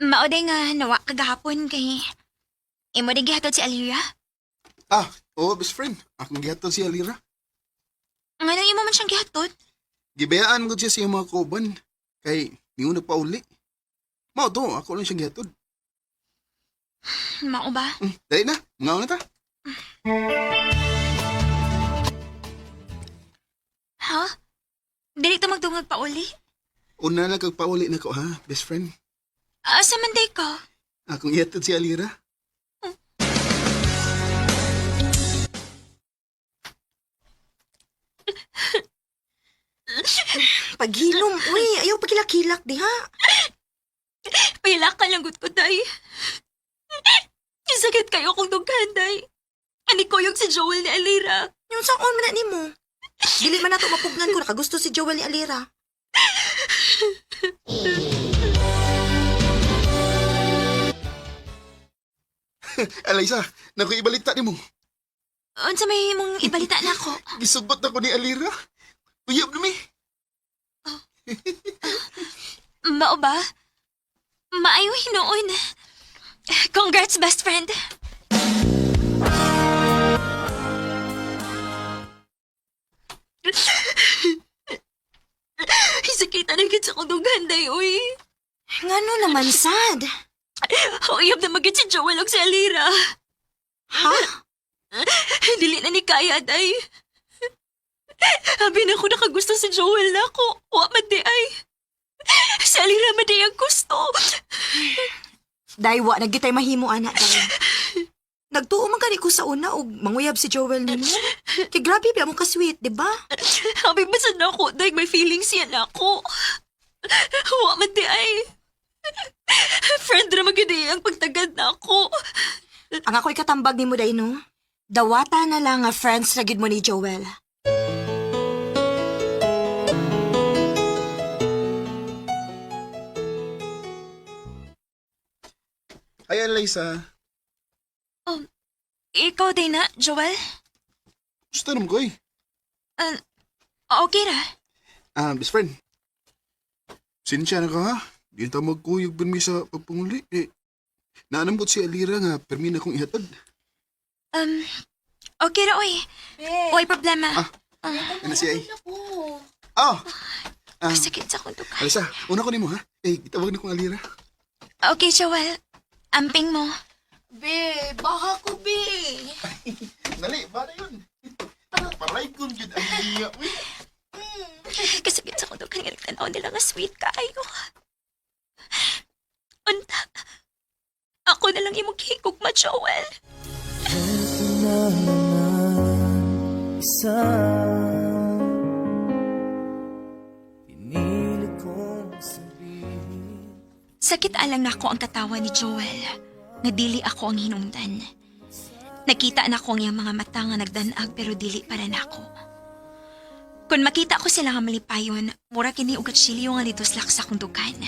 Maoday nga nawa kagahapon kay imo di gihatod si Alira. Ah, oo, best friend. Akong gihatod si Alira. Ngano imo man siyang gihatod? Gibayaan ko siya sa iyang mga kauban. Kay niuna pa uli. Mao to, ako lang siyang gihatod. Mao ba? Dali na, mga na ta. Ha? Dili ta magdungag pa uli. Una lang kag pauli na ko ha, best friend. Asa man day ka? Akong ihatod si Alira. Paghilom, uy, ayaw pagkilak-kilak diha. Pila ka lang gud ko, day. Sakit kayo kung dughan, day. Ani ko yung si Joel ni Alira. Yung sa on man na nimo. Dili man nato mapugnan ko nakagusto si Joel ni Alira. Eliza, naku ibalita nimo. Unsa may imong ibalita na ako? Gisugot na ko ni Alira. Uyab na mi. Mao ba? Maayo hinuon. Congrats, best friend. Sakita na gid sa kong dughan, day, uy. Ngano naman sad? Uyab na magid si Joel og si Alira. Ha? Dili na ni kaya, day. Abi na ko nakagusto si Joel na ako. Wa man di ay. Si Alira man di ang gusto. Daywa nagitay mahimo ana day. Nagtuo man gani ko sa una og manguyab si Joel nimo. Kay grabe ba mo ka sweet, di ba? Abi ba sad na ako, day. May feelings yan ako. Wa man di ay. Friend ra man gyud eh, ang pagtagad na ako. Ang ako'y katambag nimo day no. Dawata na lang nga friends ra gid mo ni Joel. Ay, Eliza. Ikaw day na, Joel? Gusto naman ko eh. Okay ra. Ah, best friend. Sinsya na ka ha. Di na magkuyog pa sa pagpunguli. Eh, naanambot si Alira nga, permi na kong ihatod. Okay ra, oy. Oy, problema. Ah. Ano siya eh? Oh! Ah, Sakit sa akong dughan. Alisa, una ko nimo ha. Eh, gitawag na kong Alira. Okay, Joel. Amping mo. Be, baka ko be. Dali, bala yun. Paray kong yun ang niya. Uy. Kasakit sa kong dughan nga nagtanaw nila nga sweet kaayo. Unta. Ako na lang imong gihigugma, Joel. Na naman isa Pinili kong sabihin. Sakit alang nako ang katawa ni Joel. Nga dili ako ang hinungdan. Nakita na ko ang iyang mga mata nga nagdanag pero dili para nako. Kung makita ko sila nga malipayon, mura kini og katsilyo nga nituslak sa akong dugan.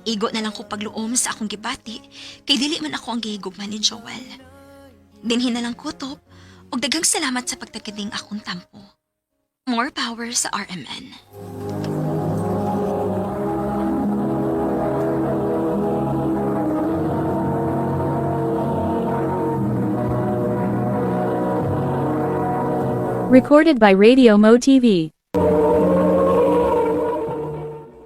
Igo na lang ko pagluom sa akong gibati, kay dili man ako ang gihigugma ni Joel. Dinhin na lang kutob, og daghang salamat sa pagtagiding akong tampo. More power sa RMN. Recorded by Radio Mo TV.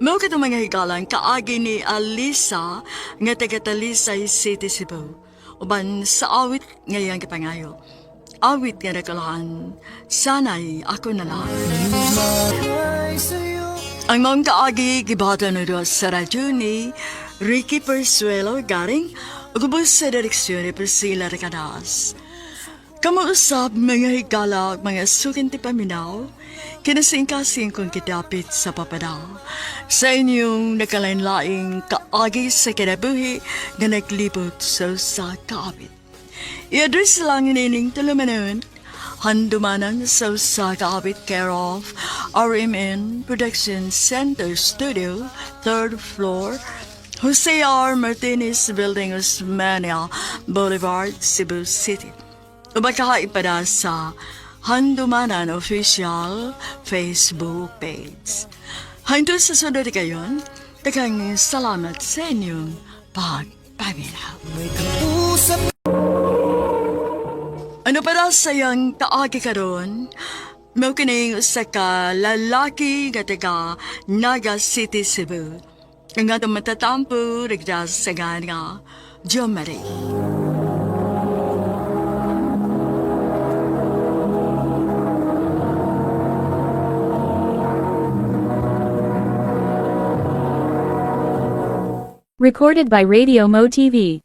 Mao katong mga higalan kaagi ni Alisa nga taga Talisay City, Cebu. Uban sa awit nga iyang gipangayo. Awit nga nagkalaan, sanay ako na lang. Ay sa'yo. Ang maong kaagi gibata na doon sa radyo ni Ricky Persuelo Garing ug ubos sa direksyon ni Priscilla Recadas. Kamuusap mga higala ug mga sukinti paminaw, kinasingkasing kong kidapit sa papada. Sa inyong nakalain-laing kaagi sa kinabuhi nga naglibot sa usa ka awit. I-address lang ining tulumanon, Handumanan sa usa ka awit care of RMN Production Center Studio, third floor, Jose R. Martinez Building, Osmania Boulevard, Cebu City. Umakahay pa sa Handumanan Official Facebook page. Hanggang sa sunod kayon, daghang salamat sa inyong pagpaminaw. May kausap. Ano para sa iyang kaagi karon? Mao kining usa ka lalaki nga taga Naga City, Cebu. Ang atong matatampo rigda sa nga Jomari. Recorded by Radio Mo TV.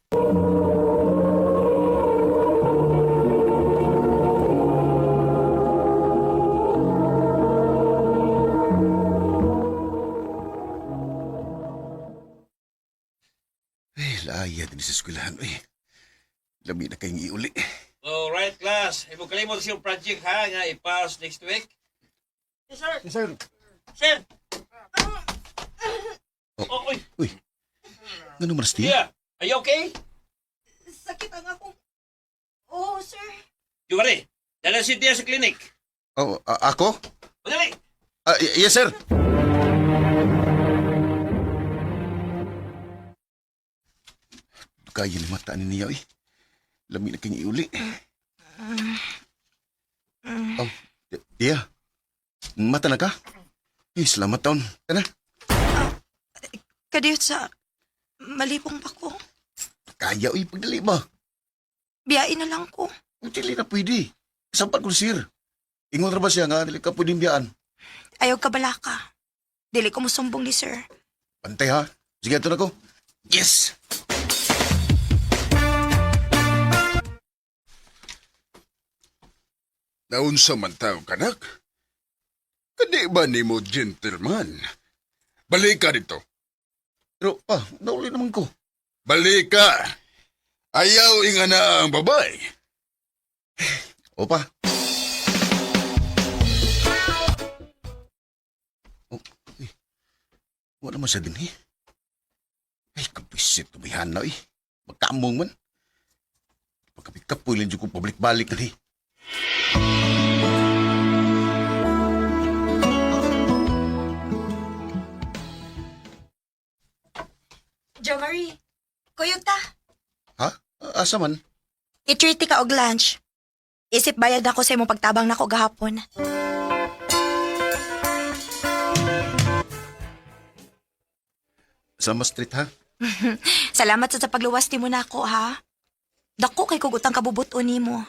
eskwelahan, uy. Lami na kayong iuli. Alright, class. Imo kalimot sa iyong project ha nga i-pass next week. Yes, sir. Yes, sir. Sir. Oh. Oh, oy. Uy, ngano man Tia? Tia, are you okay? Sakit ang akong... Oh, sir. Jumari, dala si Tia sa clinic. Oh, ako? Madali. Yes, sir. Kaya ni mata ni niya, uy. Lami na kayong iuli. Oh, Tia. Mata na ka? Eh, salamat taon. Tana. Kadiyot sa... Malipong pa ko. Kaya, uy, pagdali ba? Biyain na lang ko. Dili na pwede. Sampat ko, sir. Ingon ra ba siya nga, dili ka pwedeng biyaan. Ayaw ka balaka. Dili ko musumbong ni sir. Pantay ha. Sige, ato na ko. Yes! Naunsa man tao kanak? Kadi ba nimo gentleman? Balik ka dito. Pero, pa, nauli naman ko. Balik ka. Ayaw inga na ang babae. Opa. Oh, eh. Wala naman siya din eh. Ay, kapisit, tumihan na eh. Magkamong man. Pagkapikapoy lang dyan ko pabalik-balik na eh. Jo Marie, kuyog ta. Ha? Asa man? I-treat ka og lunch. Isip bayad ako sa imong pagtabang nako gahapon. Sama street ha? Salamat sa pagluwas nimo nako ha. Dako kay kugutang kabubuton nimo.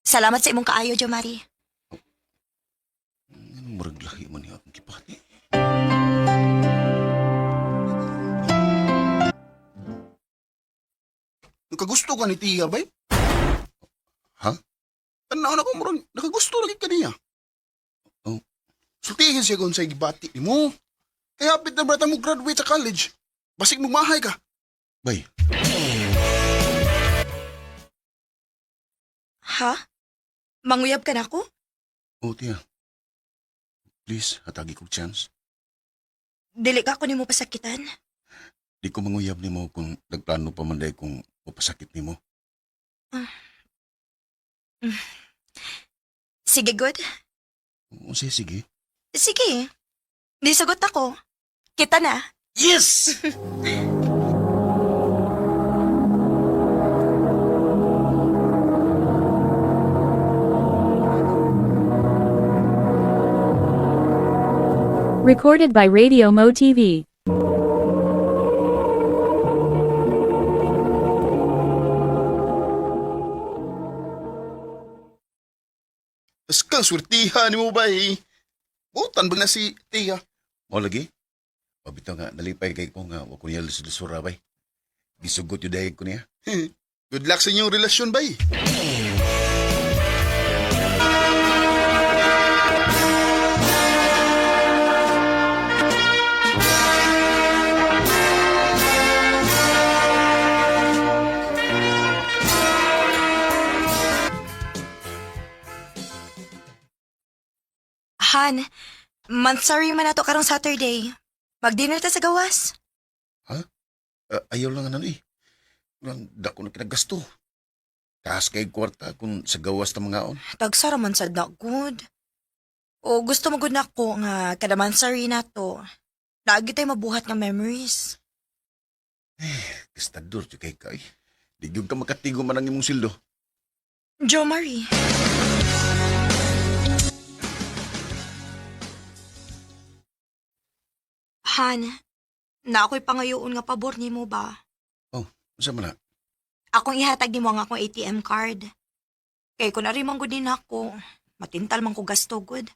Salamat sa imong kaayo, Jo Marie. Anong murag lahi man niya akong kipati? Nakagusto ka ni Tia, bay? Ha? Tanaw na ko, murag, nakagusto lagi ka niya. Oh. Sultihin siya kung sa gibati ni mo. Kaya hapit na brata mo graduate sa college. Basig mahay ka. Bay, Ha? Manguyab ka nako? oh tiya. Please, hatagi kog chance. Dili ka ko nimo pasakitan. Di ko manguyab nimo kung nagplano pa man dahil kung mapasakit nimo. Sige, good. O sige, sige. Sige. Di sagot ako. Kita na. Yes! Recorded by Radio Mo TV. Tas kang swertihan ni mo, bay. Butan ba na si Tia? Mo lagi? O bitaw nga, nalipay kay ko nga, wa ko niya lusura bay. Gisugot yung dahil ko niya. Good luck sa inyong relasyon, bay. Han, monthsary man nato karong Saturday. Mag-dinner ta sa gawas. Ah, ayaw lang ano eh. Walang dako na kinagasto. Taas kay kwarta kung sa gawas na mga on. Tagsara man sad na good. O gusto mo gud nako nga kada monthsary nato. Lagi tayo mabuhat nga memories. Gastador jud kay ka eh. Di gyud ka makatigo man ang imong sildo. Jo Marie. Han, na ako'y pangayoon nga pabor nimo ba? Unsa man na? Akong ihatag nimo ang akong ATM card. Kay kun ari man gud ni nako, matintal man ko gasto gud.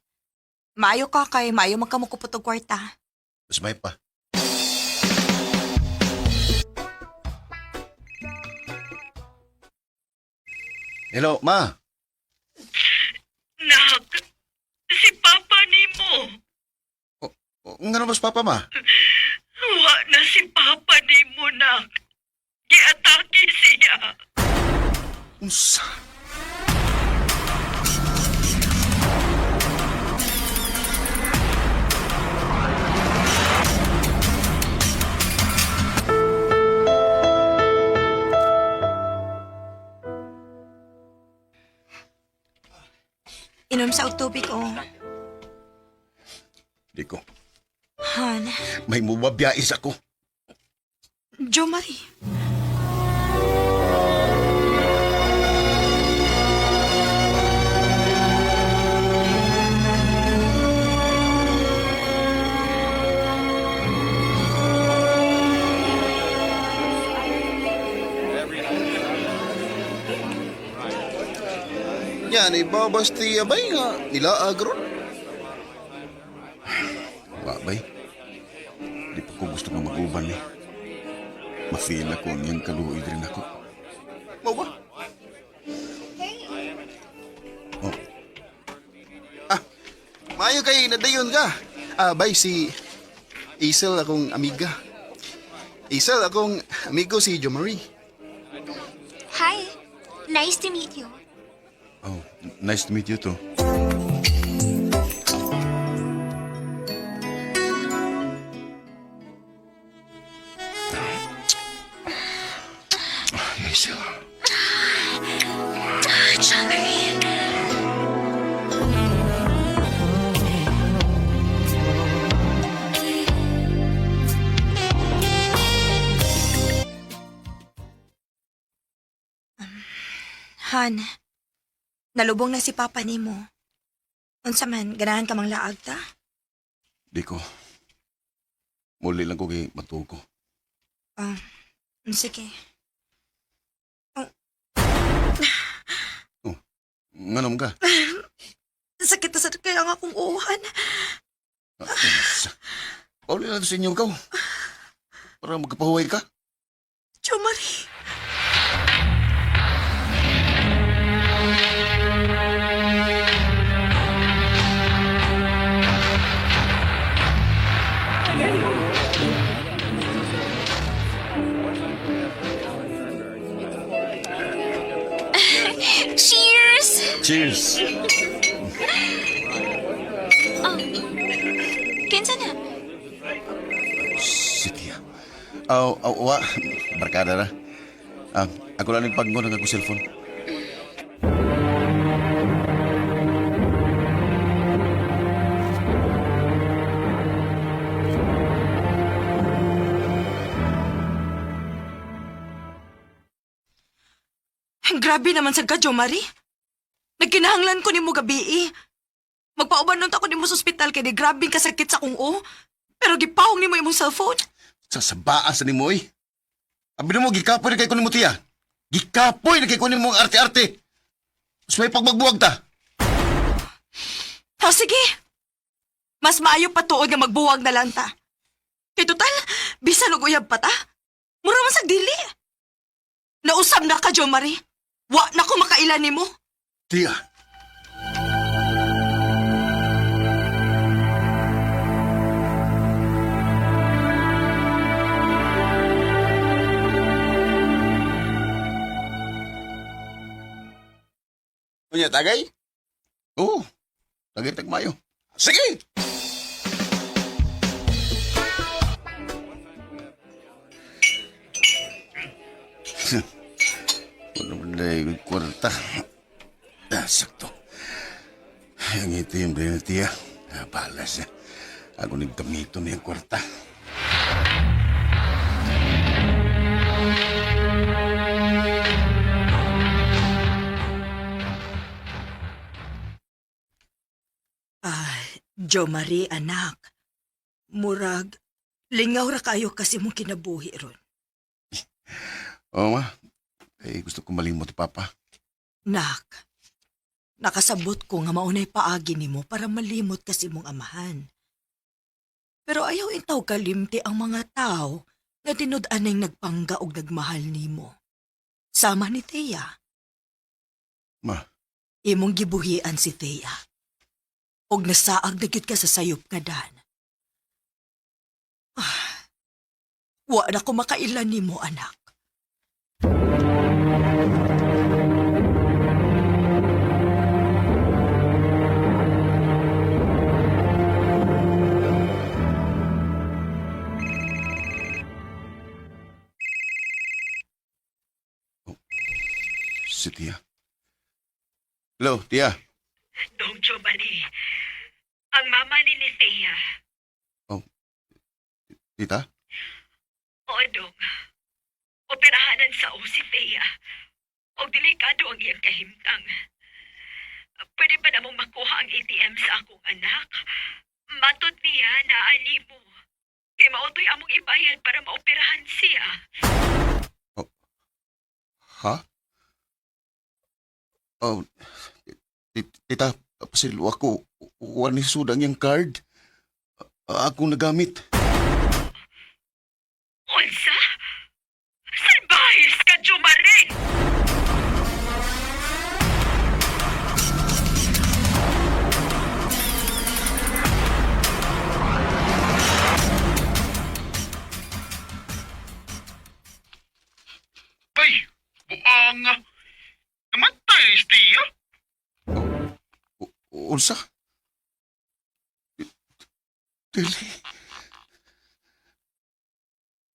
Maayo ka kay maayo man ka mokupot og kwarta. Mas may pa. Hello, ma. Nak, si Papa nimo. O, nga naman sa papa, ma? Wa na si Papa nimo, nak. Giatake si Unsa? Inom sa og tubig, oh. Di ko. Han, May mubabiyais ako. Jo Marie. Yan, ibabasti abay nga. Nilaag ron. Wa bay. Di pa ko gusto nga mag-uban eh. Ma-feel ako ang iyang kaluoy rin ako. Mao ba? Oh, Ah, maayo kay nadayon ka. Ah, bay, si Isel akong amiga. Isel akong amigo si Jo Marie. Hi. Nice to meet you. Oh, nice to meet you too. Hazel. John Marie. Han, nalubong na si Papa nimo. Unsa man, ganahan ka mang laag ta? Di ko. Muli lang ko kay matuko. Ah, sige. Nganom ka? Sakit na sa kaya nga akong uhan. Ah, unsa? Pauli lang sa inyo ikaw. Para magkapahuway ka. Jo Marie. Cheers! Cheers! Kinsa na? Si Tia. Aw, aw, wa. Barkada na. Ah, ako lang nagpagno ng akong cellphone. Grabe naman sa ka, Jo Marie. Nagkinahanglan ko nimo gabi eh. Magpauban nun ta ko nimo sa ospital kay di grabe kasakit sa kong o. Pero gipahong nimo imong cellphone. Sa sabaas ni mo, eh. Abi na mo, gikapoy na kay kunin mo, Tia. Gikapoy na kay kunin mo ang arte-arte. Mas may pagmagbuwag ta. Ha, sige. Mas maayo pa tuod nga magbuwag na lang ta. Kay total, bisan og uyab pa ta. Mura man sa dili. Nausab na ka, Jo Marie. Wa na ko makailan nimo. Tia. Unya, tagay? Oo. Tagay tagmayo. Sige! Wala mo na yung kwarta. Ah, sakto. Ay, ang itim rin tiya. Ah, bahala siya. Ako nagkamito na yung kwarta. Ah, Jo Marie, anak. Murag, lingaw ra kayo kasi mong kinabuhi ron. Oo, ma. Eh, gusto ko malimot, Papa. Nak, nakasabot ko nga maunay paagi nimo para malimot kasi mong amahan. Pero ayaw intaw kalimti ang mga tao nga tinud-anay nagpangga og nagmahal nimo. Sama ni Thea. Ma, Imong gibuhian si Thea. Og nasaag na gyud ka sa sayop nga dan. Ah, wa na ko makailan nimo, anak. tiya. Hello, tiya. Dong Giovanni, ang mama ni Thea. Oh, tita? Oo, Dong. Operahanan sa o si Thea. O delikado ang iyang kahimtang. Pwede ba namong makuha ang ATM sa akong anak? Matod niya na ani mo. Kay mautoy among ibayad para maoperahan siya. Oh, ha? Oh, tita, pasilo ako. Wala ni sudang yung card. Ako nagamit. Unsa? Salbahis ka, Jumare! Ay, buang. Namatay, Tia. Unsa? Dili.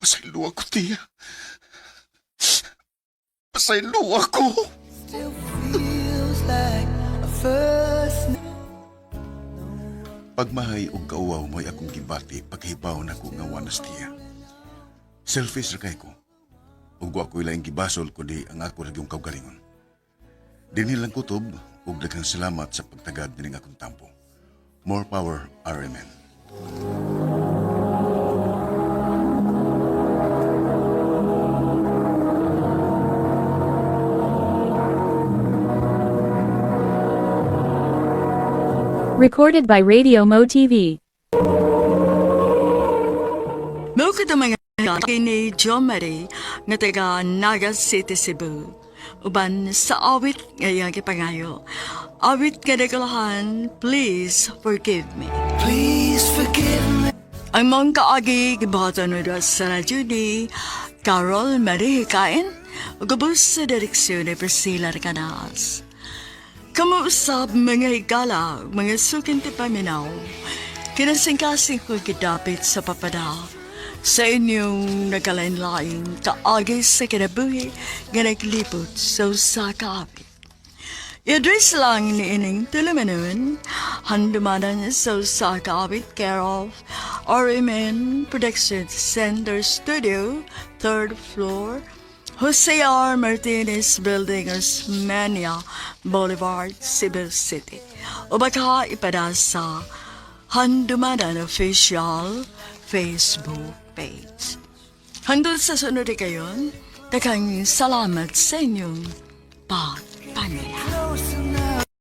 Pasaylo ako, tiya. Pasaylo ako. Still feels like a first Pagmahay og kauwaw mo'y akong gibati paghibaw na ko nga wanas tiya. Selfish ra kay ko. Ug wa ko'y laing gibasol kundi ang ako ra gyung kaugalingon. Dinhi lang kutob ug daghang salamat sa pagtagad nining akong tampo. More power, RMN. Recorded by Radio Mo TV. Mao ka mga kini Jomari nga taga Naga City, Cebu. Uban sa awit nga iyang gipangayo. Awit nga nagulahan, please forgive me. Please forgive me. Ang mong kaagi gibuhaton mo sa radyo ni Carol Marie Hikain ug ubos sa direksyon ni Priscilla Recanas. Kamuusap mga higala, mga sukin ti paminaw, kinasingkasing ko gidapit sa papada. Sa inyong nagkalain-laing kaagi sa kinabuhi nga naglibot sa usa ka awit. I-address lang ni ining tulumanon, handumanan sa usa ka awit care of RMN Production Center Studio, third floor, Jose R. Martinez Building, Osmania Boulevard, Cebu City. O baka ipada sa Handumanan Official Facebook page. Hanggang sa sunod kayon, daghang salamat sa inyong pagpamilya. Close.